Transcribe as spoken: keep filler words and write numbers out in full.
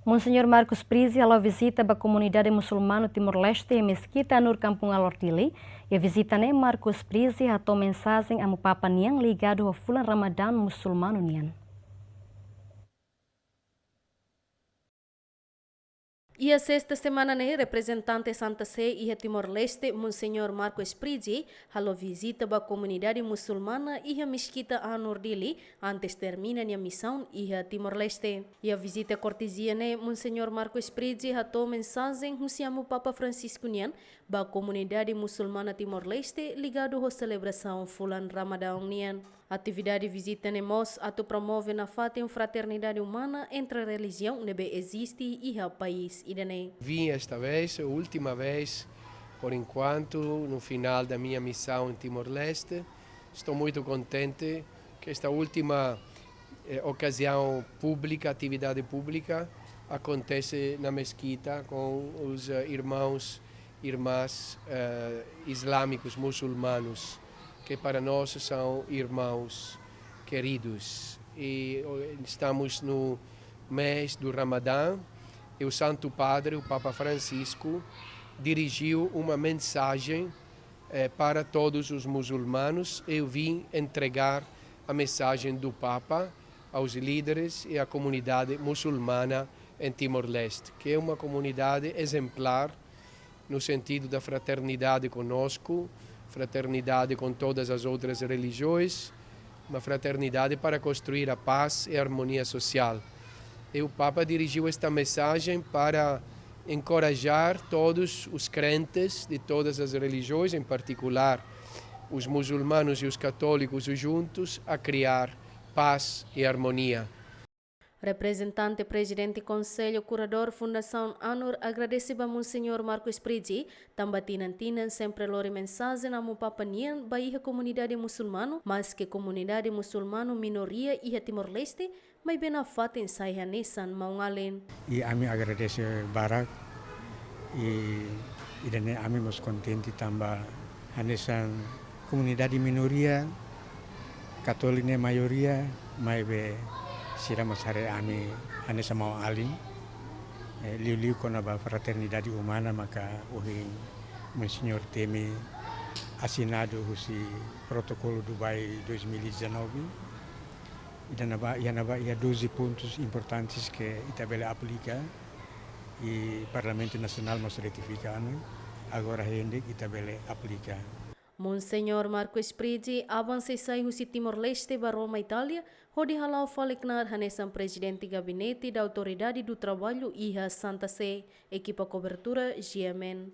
Monseñór Marco Esprizzi hala'o vizita ba komunidade musulmanu Timor-Leste iha Meskita An-Nur Kampung Alor Dili. Iha vizita ne'e Marco Esprizzi hato'o mensajen Amu Papa nian ligadu ho fulan Ramadán musulmanu nian. Iha sesta semana ne'e, reprezentante Santa Sé iha Timor-Leste, Monseñór Marco Esprizzi, halo vizita ba komunidade musulmana iha Meskita An-Nur Dili, antes termina nia misaun iha Timor-Leste. Iha vizita kortezia ne'e, Monseñór Marco Esprizzi hato'o mensajen husi Amu Papa Francisco nian ba komunidade musulmana Timor-Leste ligadu ho selebrasaun fulan Ramadán nian. Atividade vizita ne'e mós atu promove nafatin fraternidade umana entre relijiaun ne'ebé eziste iha país ida-ne'e. Vim esta vez, última vez, por enquanto, no final da minha missão em Timor-Leste. Estou muito contente que esta última, eh, ocasião pública, atividade pública, acontece na mesquita com os, eh, irmãos, irmãs, eh, islâmicos, muçulmanos, que para nós são irmãos queridos. E, oh, estamos no mês do Ramadã e o Santo Padre, o Papa Francisco, dirigiu uma mensagem, eh, para todos os muçulmanos. Eu vim entregar a mensagem do Papa aos líderes e à comunidade muçulmana em Timor-Leste, que é uma comunidade exemplar no sentido da fraternidade conosco, fraternidade com todas as outras religiões, uma fraternidade para construir a paz e a harmonia social. E o Papa dirigiu esta mensagem para encorajar todos os crentes de todas as religiões, em particular os muçulmanos e os católicos juntos, a criar paz e harmonia. Reprezentante Prezidente Konsellu Kuradór Fundasaun An-Nur agradese ba Monseñór Marco Esprizzi, tanba tinan-tinan sempre lori mensajen Amu Papa nian ba iha komunidade musulmanu, maske komunidade musulmanu minoria iha Timor-Leste, maibé nafatin sai hanesan maun-alin. I ami agradese barak, i ida-ne'e ami mós kontente tanba hanesan komunidade minoria, katólika ne'e maioria, maibé sira mós haree ami hanesan maun-alin. Eh, liuliu kona-ba fraternidade umana maka ohin Monseñór temi asinadu husi protokolu Dubai dois mil e dezanove. Ida-ne'ebá, iha ne'ebá iha doze pontus importantes ke ita bele aplika, i Parlamentu Nasionál mós ratifika ami, agora hein de'it ita bele aplika. Monseñór Marco Esprizzi aban sei sai husi Timor-Leste ba Roma, Itália, hodi hala'o fali knaar hanesan Prezidente Gabinete da Autoridade do Trabalho iha Santa Sé. Ekipa kobertura G M N.